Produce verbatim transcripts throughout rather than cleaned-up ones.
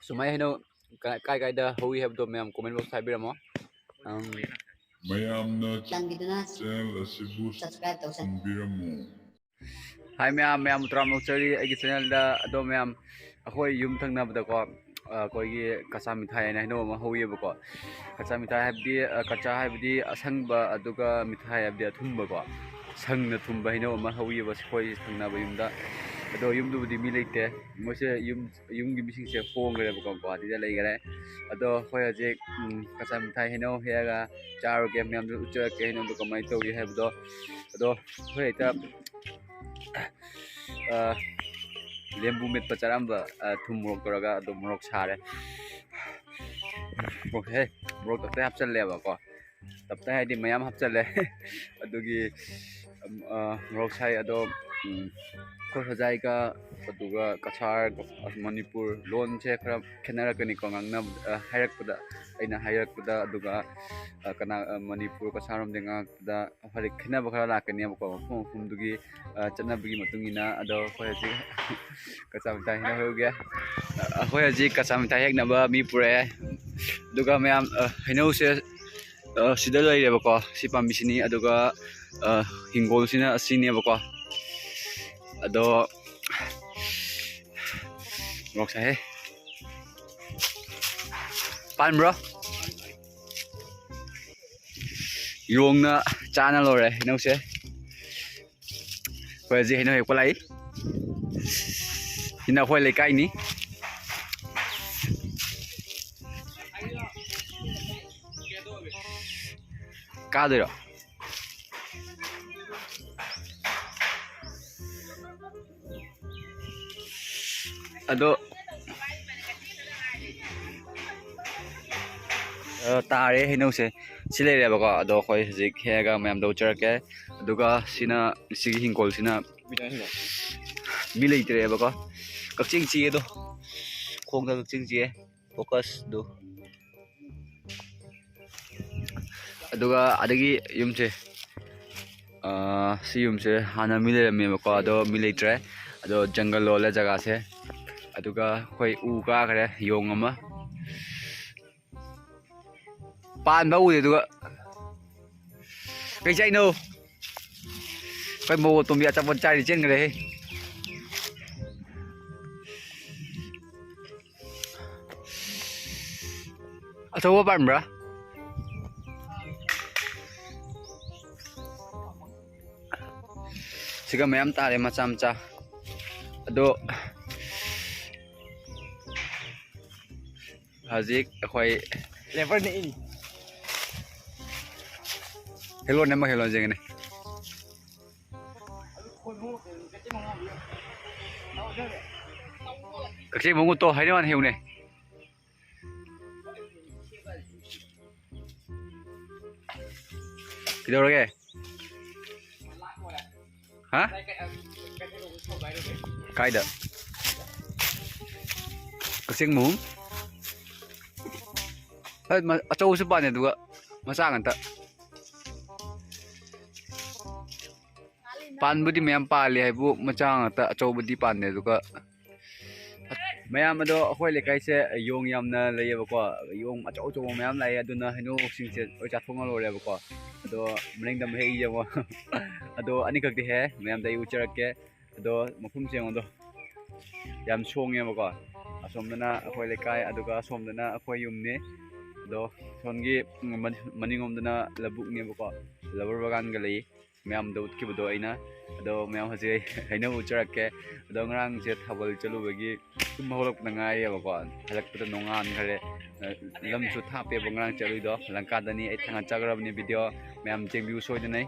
ꯁꯨꯃꯥꯏꯅ ꯍꯩꯅꯧ ꯀꯥꯏ ꯀꯥꯏꯗ ꯍꯧꯋꯤ ꯍꯥꯏꯕꯗꯣ ꯃꯌꯥꯝ comment box ꯍꯥꯏꯕꯤꯔꯝꯃꯣ꯫ ꯃꯌꯥꯝꯅ ꯆꯥꯟꯕꯤꯗꯨꯅ channel ꯑꯁꯤꯕꯨ subscribe ꯇꯧꯁꯟꯕꯤꯔꯝꯃꯨ꯫ ꯍꯥꯏ ꯃꯌꯥꯝ, ꯃꯌꯥꯝ ꯇꯔꯥꯝꯅ ꯑꯣꯛꯆꯔꯤ ꯑꯩꯒꯤ channelꯗ꯫ ꯑꯗꯣ ꯃꯌꯥꯝ, ꯑꯩꯈꯣꯏ ꯌꯨꯝ ꯊꯪꯅꯕꯗꯀꯣ, ꯑꯩꯈꯣꯏꯒꯤ ꯀꯆꯥ ꯃꯤꯊꯥꯏ ꯍꯥꯏꯅ ꯍꯩꯅꯧ ꯑꯃ ꯍꯧꯋꯦꯕꯀꯣ꯫ ꯀꯆꯥ ꯃꯤꯊꯥꯏ ꯍꯥꯏꯕꯗꯤ, ꯀꯆꯥ ꯍꯥꯏꯕꯗꯤ ꯑꯁꯪꯕ, ꯑꯗꯨꯒ ꯃꯤꯊꯥꯏ ꯍꯥꯏꯕꯗꯤ ꯑꯊꯨꯝꯕꯀꯣ꯫ ꯁꯪꯅ ꯊꯨꯝꯕ ꯍꯩꯅꯧ ꯑꯃ ꯍꯧꯋꯦꯕ ꯑꯩꯈꯣꯏ ꯊꯪꯅꯕ ꯌꯨꯝꯗ꯫ ꯑꯗꯣ ꯌꯨꯝꯗꯨꯕꯨꯗꯤ ꯃꯤ ꯂꯩꯇꯦ, ꯃꯣꯏꯁꯦ ꯌꯨꯝ, ꯌꯨꯝꯒꯤ ꯃꯤꯁꯤꯡꯁꯦ ꯍꯣꯡꯈ꯭ꯔꯦꯕꯀꯣ, ꯒꯨꯍꯥꯇꯤꯗ ꯂꯩꯈ꯭ꯔꯦ꯫ ꯑꯗꯣ ꯑꯩꯈꯣꯏ ꯍꯧꯖꯤꯛ ꯀꯆꯥ ꯃꯤꯊꯥꯏ ꯍꯩꯅꯧ ꯍꯦꯛꯑꯒ ꯆꯥꯔꯨꯒꯦ, ꯃꯌꯥꯝꯗ ꯎꯠꯆꯔꯛꯀꯦ ꯍꯩꯅꯧꯗꯣ ꯀꯃꯥꯏꯅ ꯇꯧꯏ ꯍꯥꯏꯕꯗꯣ꯫ ꯑꯗꯣ ꯑꯩꯈꯣꯏ ꯍꯦꯛꯇ ꯂꯦꯝꯕꯨ ꯃꯦꯠꯄ ꯆꯥꯔꯝꯕ, ꯊꯨꯝ ꯃꯣꯔꯣꯛ ꯇꯧꯔꯒ ꯑꯗꯨꯝ ꯃꯣꯔꯣꯛ ꯁꯥꯔꯦ꯫ ꯃꯣꯔꯣꯛꯁꯦ, ꯃꯣꯔꯣꯛ ꯇꯞꯇꯥꯏ ꯍꯥꯞꯆꯜꯂꯦꯕꯀꯣ꯫ ꯇꯞꯇꯥꯏ ꯍꯥꯏꯗꯤ ꯃꯌꯥꯝ ꯍꯥꯞꯆꯜꯂꯦ꯫ ꯑꯗꯨꯒꯤ ꯃꯣꯔꯣꯛ ꯁꯥꯏ꯫ ꯑꯗꯣ ꯑꯩꯈꯣꯏ ꯍꯣꯖꯥꯏꯒ, ꯑꯗꯨꯒ ꯀꯁꯥꯔ, ꯃꯅꯤꯄꯨꯔ ꯂꯣꯟꯁꯦ ꯈꯔ ꯈꯦꯠꯅꯔꯛꯀꯅꯤꯀꯣ, ꯉꯥꯡꯅꯕ, ꯍꯥꯏꯔꯛꯄꯗ, ꯑꯩꯅ ꯍꯥꯏꯔꯛꯄꯗ꯫ ꯑꯗꯨꯒ ꯀꯅꯥ, ꯃꯅꯤꯄꯨꯔ ꯀꯁꯥꯔ ꯂꯣꯝꯗ ꯉꯥꯡꯉꯛꯄꯗ ꯍꯥꯏꯗꯤ ꯈꯦꯠꯅꯕ ꯈꯔ ꯂꯥꯛꯀꯅꯦꯕꯀꯣ, ꯃꯐꯝ ꯃꯐꯝꯗꯨꯒꯤ ꯆꯠꯅꯕꯒꯤ ꯃꯇꯨꯡ ꯏꯟꯅ꯫ ꯑꯗꯣ ꯑꯩꯈꯣꯏ ꯍꯧꯖꯤꯛ ꯀꯆꯥ ꯃꯤꯊꯥꯏ ꯍꯦꯛꯅꯕ ꯍꯧꯔꯒꯦ꯫ ꯑꯩꯈꯣꯏ ꯍꯧꯖꯤꯛ ꯀꯆꯥ ꯃꯤꯊꯥꯏ ꯍꯦꯛꯅꯕ ꯃꯤ ꯄꯨꯔꯛꯑꯦ꯫ ꯑꯗꯨꯒ ꯃꯌꯥꯝ, ꯍꯩꯅꯧꯁꯦ ꯁꯤꯗ ꯂꯩꯔꯦꯕꯀꯣ, ꯁꯤ ꯄꯥꯝꯕꯤꯁꯤꯅꯤ꯫ ꯑꯗꯨꯒ ꯍꯤꯡꯒꯣꯜꯁꯤꯅ ꯑꯁꯤꯅꯦꯕꯀꯣ꯫ ꯑꯗꯣ ꯃꯣꯔꯣꯛ ꯁꯥꯏꯍꯦ꯫ ꯄꯥꯟꯕ꯭ꯔꯣ? ꯌꯣꯡꯅ ꯆꯥꯅ ꯂꯣꯏꯔꯦ ꯍꯩꯅꯧꯁꯦ꯫ ꯑꯩꯈꯣꯏ ꯍꯧꯖꯤꯛ ꯍꯩꯅꯧ ꯍꯦꯛꯄ ꯂꯥꯛꯏ꯫ ꯁꯤꯅ ꯑꯩꯈꯣꯏ ꯂꯩꯀꯥꯏꯅꯤ꯫ ꯀꯥꯗꯣꯏꯔꯣ? ꯑꯗꯣ ꯇꯥꯔꯦ ꯍꯩꯅꯧꯁꯦ꯫ ꯁꯤ ꯂꯩꯔꯦꯕꯀꯣ꯫ ꯑꯗꯣ ꯑꯩꯈꯣꯏ ꯍꯧꯖꯤꯛ ꯍꯦꯛꯑꯒ ꯃꯌꯥꯝꯗ ꯎꯠꯆꯔꯛꯀꯦ꯫ ꯑꯗꯨꯒ ꯁꯤꯅ, ꯁꯤꯒꯤ ꯍꯤꯡꯈꯣꯜꯁꯤꯅ ꯃꯤ ꯂꯩꯇ꯭ꯔꯦꯕꯀꯣ꯫ ꯀꯛꯆꯦꯡ ꯆꯤꯛꯑꯦꯗꯣ, ꯈꯣꯡꯗ ꯀꯛꯆꯦꯡ ꯆꯤꯛꯑꯦ꯫ Focus ꯗꯨ꯫ ꯑꯗꯨꯒ ꯑꯗꯒꯤ ꯌꯨꯝꯁꯦ, ꯁꯤ ꯌꯨꯝꯁꯦ ꯍꯥꯟꯅ ꯃꯤ ꯂꯩꯔꯝꯃꯦꯕꯀꯣ, ꯑꯗꯣ ꯃꯤ ꯂꯩꯇ꯭ꯔꯦ꯫ ꯑꯗꯣ ꯖꯪꯒꯜ ꯑꯣꯜꯂꯦ ꯖꯒꯥꯁꯦ꯫ ꯑꯗꯨꯒ ꯑꯩꯈꯣꯏ ꯎ ꯀꯥꯈ꯭ꯔꯦ, ꯌꯣꯡ ꯑꯃ꯫ ꯄꯥꯟꯕ ꯎꯗꯦ꯫ ꯑꯗꯨꯒ ꯀꯩ ꯆꯥꯏꯅꯣ? ꯑꯩꯈꯣꯏ ꯃꯧ ꯑꯇꯣꯝꯕꯤ ꯑꯆꯥꯄꯣꯠ ꯆꯥꯔꯤ ꯆꯦꯟꯈ꯭ꯔꯦꯍꯦ꯫ ꯑꯆꯧꯕ ꯄꯥꯟꯕ꯭ꯔꯥ? ꯁꯤꯒ ꯃꯌꯥꯝ ꯇꯥꯔꯦ, ꯃꯆꯥ ꯃꯆꯥ꯫ ꯑꯗꯣ ꯍꯧꯖꯤꯛ ꯑꯩꯈꯣꯏ ꯂꯦꯕꯔꯅ ꯏꯅꯤ꯫ ꯍꯦꯜꯂꯣꯅꯦ ꯑꯃ ꯍꯦꯜꯂꯣ ꯌꯦꯡꯒꯅꯤ꯫ ꯀꯛꯆꯦꯡ ꯃꯉꯨꯠꯇꯣ ꯍꯩꯅꯧ ꯍꯥꯟꯅ ꯍꯦꯛꯎꯅꯦ꯫ ꯀꯩꯗꯧꯔꯒꯦ? ꯍꯥ? ꯀꯥꯏꯗ? ꯀꯛꯆꯦꯡ ꯃꯍꯨꯝ? ꯑ, ꯃ-, ꯑꯆꯧꯕꯁꯨ ꯄꯥꯟꯅꯦ, ꯑꯗꯨꯒ ꯃꯆꯥ ꯉꯥꯛꯇ꯫ ꯄꯥꯟꯕꯨꯗꯤ ꯃꯌꯥꯝ ꯄꯥꯜꯂꯤ ꯍꯥꯏꯕꯨ, ꯃꯆꯥ ꯉꯥꯛꯇ, ꯑꯆꯧꯕꯗꯤ ꯄꯥꯟꯗꯦ꯫ ꯑꯗꯨꯒ ꯃꯌꯥꯝ ꯑꯗꯣ, ꯑꯩꯈꯣꯏ ꯂꯩꯀꯥꯏꯁꯦ ꯌꯣꯡ ꯌꯥꯝꯅ ꯂꯩꯌꯦꯕꯀꯣ꯫ ꯌꯣꯡ ꯑꯆꯧ ꯑꯆꯧꯕ ꯃꯌꯥꯝ ꯂꯥꯛꯑꯦ꯫ ꯑꯗꯨꯅ ꯍꯩꯅꯧꯁꯤꯡꯁꯦ ꯂꯣꯏ ꯆꯥꯊꯣꯛꯅ ꯂꯣꯏꯔꯦꯕꯀꯣ꯫ ꯑꯗꯣ ꯃꯅꯤꯡꯗ ꯑꯃ ꯍꯦꯛ ꯌꯦꯡꯉꯣ꯫ ꯑꯗꯣ ꯑꯅꯤꯈꯛꯇꯤ ꯍꯦꯛ, ꯃꯌꯥꯝꯗ ꯑꯩ ꯎꯠꯆꯔꯛꯀꯦ꯫ ꯑꯗꯣ ꯃꯐꯝꯁꯦ ꯌꯦꯡꯉꯣ ꯑꯗꯣ꯫ ꯌꯥꯝ ꯁꯣꯡꯉꯦꯕꯀꯣ꯫ ꯑꯁꯣꯝꯗꯅ ꯑꯩꯈꯣꯏ ꯂꯩꯀꯥꯏ, ꯑꯗꯨꯒ ꯑꯁꯣꯝꯗꯅ ꯑꯩꯈꯣꯏ ꯌꯨꯝꯅꯤ꯫ ꯑꯗꯣ ꯁꯣꯝꯒꯤ ꯃꯅꯤꯡꯂꯣꯝꯗꯅ ꯂꯧꯕꯨꯛꯅꯦꯕꯀꯣ꯫ ꯂꯕꯔ ꯕꯥꯒꯥꯟꯒ ꯂꯩ꯫ ꯃꯌꯥꯝꯗ ꯎꯠꯈꯤꯕꯗꯣ ꯑꯩꯅ꯫ ꯑꯗꯣ ꯃꯌꯥꯝ ꯍꯧꯖꯤꯛ ꯑꯩ ꯍꯩꯅꯧ ꯎꯠꯆꯔꯛꯀꯦ꯫ ꯑꯗꯣ ꯉꯔꯥꯡꯁꯦ ꯊꯥꯕꯜ ꯆꯠꯂꯨꯕꯒꯤ ꯇꯨꯝ ꯍꯧꯒꯠꯂꯛꯄꯗ ꯉꯥꯏꯔꯤꯕꯀꯣ꯫ ꯍꯜꯂꯛꯄꯗ ꯅꯣꯡꯉꯥꯟꯈ꯭ꯔꯦ꯫ ꯑ, ꯂꯝꯁꯨ ꯊꯥꯞꯄꯦꯕ ꯉꯔꯥꯡ ꯆꯠꯂꯨꯏꯗꯣ꯫ ꯂꯪꯀꯥꯗꯅꯤ꯫ ꯑꯩ ꯊꯥꯡꯒꯠꯆꯈ꯭ꯔꯕꯅꯤ video꯫ ꯃꯌꯥꯝ ꯌꯦꯡꯕꯤꯌꯨ ꯁꯣꯏꯗꯅ꯫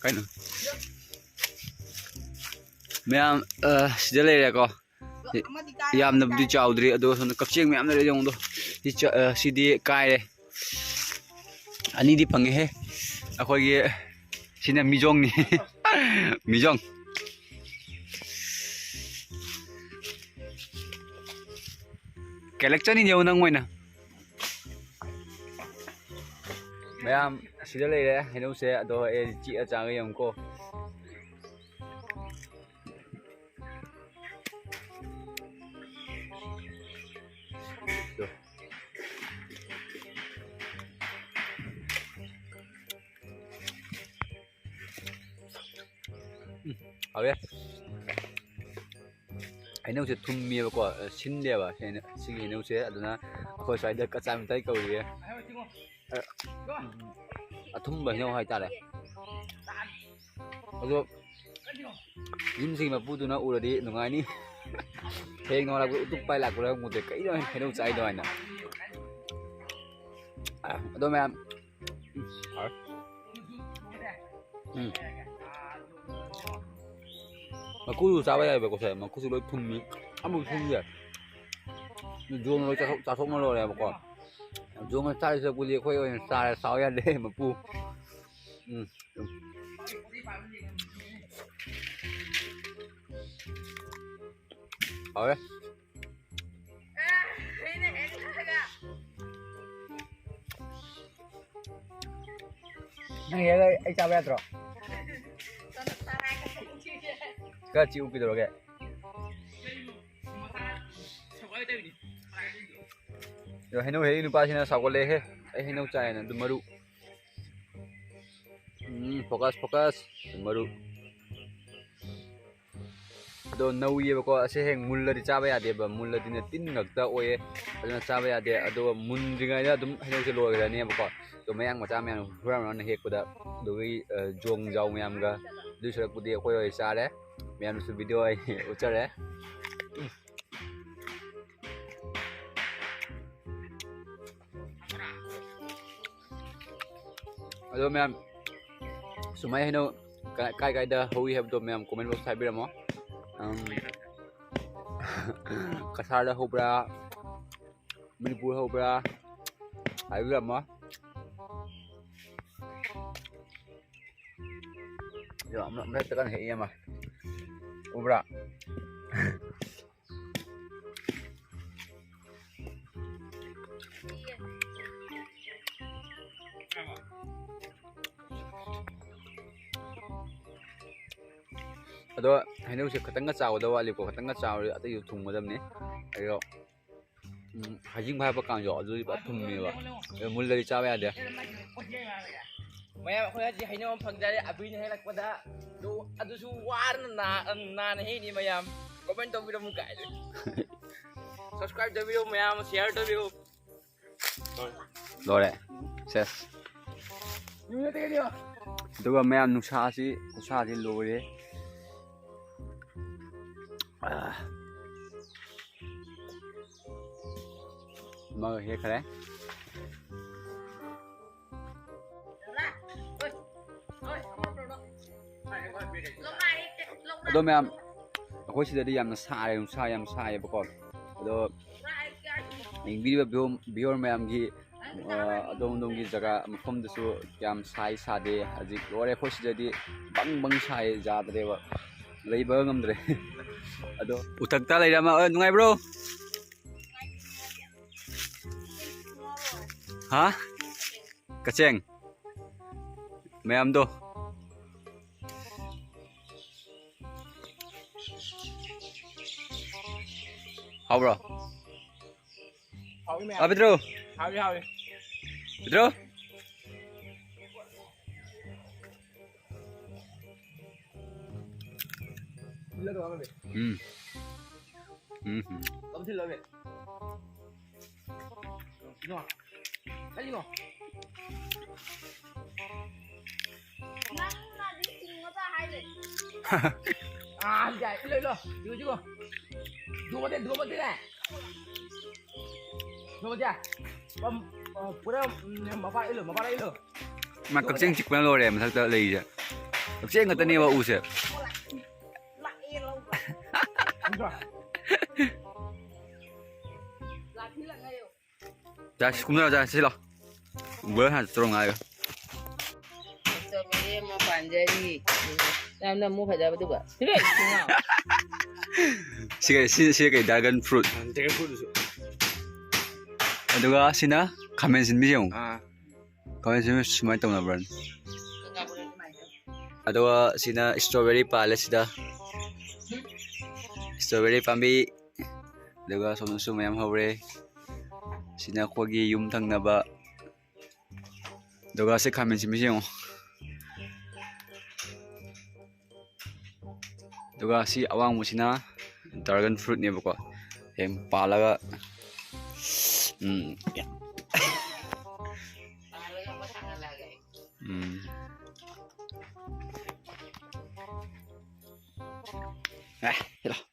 ꯀꯩꯅꯣ? ꯃꯌꯥꯝ, ꯑ, ꯁꯤꯗ ꯂꯩꯔꯦꯀꯣ꯫ ꯌꯥꯝꯅꯕꯨꯗꯤ ꯆꯥꯎꯗ꯭ꯔꯤ, ꯑꯗꯣ ꯁꯣꯝꯗ ꯀꯛꯆꯦꯡ ꯃꯌꯥꯝ ꯂꯩꯔꯦ ꯌꯦꯡꯉꯨꯗꯣ꯫ ꯁꯤ ꯆ-, ꯑ, ꯁꯤꯗꯤ ꯀꯥꯏꯔꯦ꯫ ꯑꯅꯤꯗꯤ ꯐꯪꯉꯦꯍꯦ꯫ ꯑꯩꯈꯣꯏꯒꯤ ꯁꯤꯅ ꯃꯤꯖꯣꯡꯅꯤ꯫ ꯃꯤꯖꯣꯡ꯫ ꯀꯂꯦꯛꯁꯟꯅꯤ ꯌꯦꯡꯉꯨ ꯅꯪ ꯑꯣꯏꯅ꯫ ꯃꯌꯥꯝ ꯁꯤꯗ ꯂꯩꯔꯦ ꯍꯩꯅꯧꯁꯦ꯫ ꯑꯗꯣ ꯑꯩ ꯆꯤꯛꯑ ꯆꯥꯒꯦ ꯌꯦꯡꯉꯨꯀꯣ꯫ ꯍꯥꯎꯋꯦ꯫ ꯍꯩꯅꯧꯁꯦ ꯊꯨꯝꯃꯦꯕꯀꯣ, ꯁꯤꯟꯗꯦꯕ ꯁꯤ ꯍꯩꯅꯧ-, ꯁꯤꯒꯤ ꯍꯩꯅꯧꯁꯦ꯫ ꯑꯗꯨꯅ ꯑꯩꯈꯣꯏ ꯁ꯭ꯋꯥꯏꯗ ꯀꯆꯥ ꯃꯤꯊꯥꯏ ꯀꯧꯔꯤꯌꯦ꯫ ꯑꯊꯨꯝꯕ ꯍꯩꯅꯧ ꯍꯥꯏꯇꯥꯔꯦ꯫ ꯑꯗꯣ ꯌꯨꯝꯁꯤꯒꯤ ꯃꯄꯨꯗꯨꯅ ꯎꯔꯗꯤ ꯅꯨꯡꯉꯥꯏꯅꯤ꯫ ꯍꯌꯦꯡ ꯅꯣꯡꯉꯥꯜꯂꯛꯄꯗ ꯎꯇꯨꯞ ꯄꯥꯏ ꯂꯥꯛꯄꯗ ꯈꯪꯄꯣꯠꯇꯦ, "ꯀꯩꯅꯣ ꯍꯩꯅꯧ ꯆꯥꯏꯗꯣ?" ꯍꯥꯏꯅ꯫ ꯑꯗꯣ ꯃꯌꯥꯝ, ꯎꯝ꯫ ꯃꯀꯨꯁꯨ ꯆꯥꯕ ꯌꯥꯏꯕꯀꯣ ꯁꯦ, ꯃꯀꯨꯁꯨ ꯂꯣꯏ ꯊꯨꯝꯃꯤ꯫ ꯑꯃꯨꯛ ꯊꯨꯝꯁꯦ ꯖꯣꯡ ꯂꯣꯏ ꯆꯥꯊꯣꯛ-, ꯆꯥꯊꯣꯛꯅ ꯂꯣꯏꯔꯦꯕꯀꯣ꯫ ꯖꯣꯡꯅ ꯆꯥꯔꯤ ꯁꯔꯨꯛꯄꯨꯗꯤ ꯑꯩꯈꯣꯏ ꯑꯣꯏꯅ ꯆꯥꯔꯦ, ꯆꯥꯎ ꯌꯥꯗꯦ ꯃꯄꯨ꯫ ꯎꯝ꯫ ꯍꯥꯎꯔꯦ꯫ ꯅꯪ ꯍꯦꯛꯑꯒ ꯑꯩ ꯆꯥꯕ ꯌꯥꯗ꯭ꯔꯣ? ꯈꯔ ꯆꯤꯛꯎ ꯀꯩꯗꯧꯔꯒꯦ? ꯑꯗꯣ ꯍꯩꯅꯧ ꯍꯦꯛꯏ ꯅꯨꯄꯥꯁꯤꯅ ꯁꯥꯎꯒꯠꯂꯛꯑꯦꯍꯦ꯫ ꯑꯩ ꯍꯩꯅꯧ ꯆꯥꯏꯅ ꯑꯗꯨꯝ ꯃꯔꯨ꯫ ꯎꯝ, focus, focus꯫ ꯃꯔꯨ꯫ ꯑꯗꯣ ꯅꯧꯔꯤꯑꯕꯀꯣ, ꯑꯁꯤ ꯍꯦꯛ ꯃꯨꯜꯂꯗꯤ ꯆꯥꯕ ꯌꯥꯗꯦꯕ, ꯃꯨꯜꯂꯗꯤꯅꯦ ꯇꯤꯟ ꯉꯥꯛꯇ ꯑꯣꯏꯌꯦ, ꯑꯗꯨꯅ ꯆꯥꯕ ꯌꯥꯗꯦ꯫ ꯑꯗꯨꯒ ꯃꯨꯟꯗ꯭ꯔꯤꯉꯩꯗ ꯑꯗꯨꯝ ꯍꯩꯅꯧꯁꯦ ꯂꯣꯏꯈ꯭ꯔꯅꯦꯕꯀꯣ꯫ ꯑꯗꯣ ꯃꯌꯥꯡ ꯃꯆꯥ ꯃꯌꯥꯝ ꯍꯨꯔꯥꯟ ꯍꯨꯔꯥꯟꯅ ꯍꯦꯛꯄꯗ, ꯑꯗꯨꯒꯤ, ꯑ, ꯖꯣꯡ ꯖꯥꯎ ꯃꯌꯥꯝꯒ ꯑꯗꯨꯏ ꯁꯔꯨꯛꯄꯨꯗꯤ ꯑꯩꯈꯣꯏ ꯑꯣꯏ ꯆꯥꯔꯦ꯫ ꯃꯌꯥꯝꯗꯁꯨ video ꯑꯩ ꯎꯠꯆꯔꯦ꯫ ꯑꯗꯣ ꯃꯌꯥꯝ, ꯁꯨꯃꯥꯏꯅ ꯍꯩꯅꯧ ꯀꯥꯏ ꯀꯥꯏꯗ ꯍꯧꯋꯤ ꯍꯥꯏꯕꯗꯣ ꯃꯌꯥꯝ comment box ꯍꯥꯏꯕꯤꯔꯝꯃꯣ꯫ ꯎꯝ, ꯀꯁꯥꯔꯗ ꯍꯧꯕ꯭ꯔꯥ, ꯃꯅꯤꯄꯨꯔ ꯍꯧꯕ꯭ꯔꯥ ꯍꯥꯏꯕꯤꯔꯝꯃꯣ꯫ ꯌꯥꯝꯅ ꯃꯊꯛꯇ ꯀꯟꯅ ꯍꯦꯛꯏ ꯑꯃ꯫ ꯎꯕ꯭ꯔꯥ? ꯑꯗꯣ ꯍꯩꯅꯧꯁꯦ ꯈꯤꯇꯪꯒ ꯆꯥꯎꯒꯗꯕ ꯋꯥꯠꯂꯤꯀꯣ, ꯈꯤꯇꯪꯒ ꯆꯥꯎꯔꯗꯤ ꯑꯇꯩꯁꯨ ꯊꯨꯝꯒꯗꯕꯅꯤ꯫ ꯑꯗꯣ, ꯎꯝ, ꯍꯩꯖꯤꯡ ꯐꯥ ꯍꯥꯏꯕ ꯀꯥꯟꯗꯣ ꯑꯗꯨꯗꯤ ꯄꯨꯔꯥ ꯊꯨꯝꯃꯦꯕ꯫ ꯑꯗꯣ ꯃꯨꯜꯂꯗꯤ ꯆꯥꯕ ꯌꯥꯗꯦ꯫ ꯃꯌꯥꯝ, ꯑꯩꯈꯣꯏ ꯍꯧꯖꯤꯛ ꯍꯩꯅꯧ ꯑꯃ ꯐꯪꯖꯔꯦ ꯑꯕꯤꯅ ꯍꯦꯛꯂꯛꯄꯗ꯫ ꯑꯗꯨ, ꯑꯗꯨꯁꯨ ꯋꯥꯅ ꯅꯥ-, ꯅꯥꯅ ꯍꯦꯛꯏꯅꯤ ꯃꯌꯥꯝ꯫ Comment ꯇꯧꯕꯤꯔꯝꯃꯨ ꯀꯥꯏꯅ꯫ Subscribe ꯇꯧꯕꯤꯔꯝꯃꯨ ꯃꯌꯥꯝ, share ꯇꯧꯕꯤꯔꯝꯃꯨ꯫ ꯂꯣꯏꯔꯦ꯫ ꯁꯦꯁ꯫ ꯑꯗꯨꯒ ꯃꯌꯥꯝ ꯅꯨꯡꯁꯥꯁꯤ, ꯈꯨꯠꯁꯥꯁꯤ ꯂꯣꯏꯔꯦ꯫ ꯑꯥ꯫ ꯑꯃꯒ ꯍꯦꯛꯈ꯭ꯔꯦ꯫ ꯑꯗꯣ ꯃꯌꯥꯝ, ꯑꯩꯈꯣꯏ ꯁꯤꯗꯗꯤ ꯌꯥꯝꯅ ꯁꯥꯔꯦ, ꯅꯨꯡꯁꯥ ꯌꯥꯝ ꯁꯥꯏꯌꯦꯕꯀꯣ꯫ ꯑꯗꯣ ꯌꯦꯡꯕꯤꯔꯤꯕ view-, viewer ꯃꯌꯥꯝꯒꯤ, ꯑ, ꯑꯗꯣꯝ ꯑꯗꯣꯝꯒꯤ ꯖꯒꯥ ꯃꯐꯝꯗꯁꯨ ꯌꯥꯝ ꯁꯥꯏ ꯁꯥꯗꯦ, ꯍꯧꯖꯤꯛ ꯂꯣꯏꯔꯦ꯫ ꯑꯩꯈꯣꯏ ꯁꯤꯗꯗꯤ ꯕꯪ ꯕꯪ ꯁꯥꯏ, ꯌꯥꯗ꯭ꯔꯦꯕ, ꯂꯩꯕ ꯉꯝꯗ꯭ꯔꯦ꯫ ꯑꯗꯣ ꯎꯊꯛꯇ ꯂꯩꯔꯦ ꯑꯃ꯫ ꯑ, ꯅꯨꯡꯉꯥꯏꯕ꯭ꯔꯣ? ꯍꯥ? ꯀꯛꯆꯦꯡ ꯃꯌꯥꯝꯗꯣ꯫ ꯍꯥꯎꯕ꯭ꯔꯣ? ꯍꯥꯎꯏ ꯃꯌꯥꯝ꯫ ꯑꯥ, ꯄꯤꯗ꯭ꯔꯣ? ꯍꯥꯎꯏ, ꯍꯥꯎꯏ꯫ ꯄꯤꯗ꯭ꯔꯣ? ꯎꯝ꯫ ꯎꯝ, ꯎꯝ꯫ ꯀꯝꯊꯤꯜꯂꯣꯃꯦ꯫ ꯀꯩꯅꯣ? ꯀꯔꯤꯅꯣ? ꯅꯪꯅꯗꯤ ꯆꯤꯡꯉꯒ ꯍꯥꯏꯔꯦ꯫ ꯑꯥ, ꯌꯥꯏ, ꯏꯜꯂꯣ, ꯏꯜꯂꯣ꯫ ꯌꯨꯁꯤꯀꯣ꯫ ꯗꯨꯕꯗꯦ, ꯗꯨꯕꯗꯦ꯫ ꯗꯨꯕꯗꯦ꯫ ꯄꯝ-, ꯑ, ꯄꯨꯔꯥ, ꯎꯝ, ꯃꯄꯥ ꯏꯜꯂꯣ, ꯃꯄꯥ ꯏꯜꯂꯣ꯫ ꯃꯥ ꯀꯛꯆꯦꯡ ꯆꯤꯛꯄꯅ ꯂꯣꯏꯔꯦ ꯃꯊꯛꯇ ꯂꯩꯔꯤꯁꯦ꯫ ꯀꯛꯆꯦꯡ ꯉꯥꯛꯇꯅꯦꯕ ꯎꯁꯦ꯫ ꯂꯥꯛꯑꯦ ꯂꯧꯕ꯫ ꯈꯪꯗ꯭ꯔꯣ? ꯂꯥꯛꯄꯤ ꯂꯥꯛꯅꯔꯦ꯫ ꯆꯥꯁꯤ, ꯀꯨꯝꯊꯔꯣ, ꯆꯥꯁꯤ, ꯁꯤ ꯂꯥꯎ꯫ ꯎꯕꯔ ꯍꯥꯟꯅ ꯆꯠꯇ꯭ꯔꯣ ꯉꯥꯏꯌꯣ꯫ Strawberry ꯑꯃ ꯄꯥꯟꯖꯔꯤ꯫ ꯌꯥꯝꯅ ꯑꯃꯨꯛ ꯐꯖꯕꯗꯨꯒ꯫ ꯁꯤ ꯀꯩ, ꯁꯤ, ꯁꯤ ꯀꯩ, dragon fruit꯫ Dragon fruit ꯗꯨꯁꯨ꯫ ꯑꯗꯨꯒ ꯁꯤꯅ ꯈꯥꯃꯦꯟ ꯁꯤꯟꯕꯤꯁꯦ ꯌꯦꯡꯉꯨ꯫ ꯑꯥ꯫ ꯈꯥꯃꯦꯟ ꯁꯤꯟꯕꯤ ꯁꯨꯃꯥꯏꯅ ꯇꯧꯅꯕ꯭ꯔꯅꯤ꯫ ꯑꯗꯨꯒ ꯁꯤꯅ strawberry ꯄꯥꯜꯂꯦ ꯁꯤꯗ꯫ Strawberry ꯄꯥꯝꯕꯤ꯫ ꯑꯗꯨꯒ ꯁꯣꯝꯗꯁꯨ ꯃꯌꯥꯝ ꯍꯧꯔꯦ꯫ ꯁꯤꯅ ꯑꯩꯈꯣꯏꯒꯤ ꯌꯨꯝ ꯊꯪꯅꯕ꯫ ꯑꯗꯨꯒ ꯁꯤ ꯈꯥꯃꯦꯟ ꯁꯤꯟꯕꯤꯁꯤ ꯌꯦꯡꯉꯣ꯫ ꯑꯗꯨꯒ ꯁꯤ ꯑꯋꯥꯡꯕꯁꯤꯅ dragon fruitꯅꯦꯕꯀꯣ꯫ ꯍꯌꯦꯡ ꯄꯥꯜꯂꯒ, ꯎꯝ, ꯎꯝ꯫ ꯑꯦ, ꯁꯤꯂꯥꯎ꯫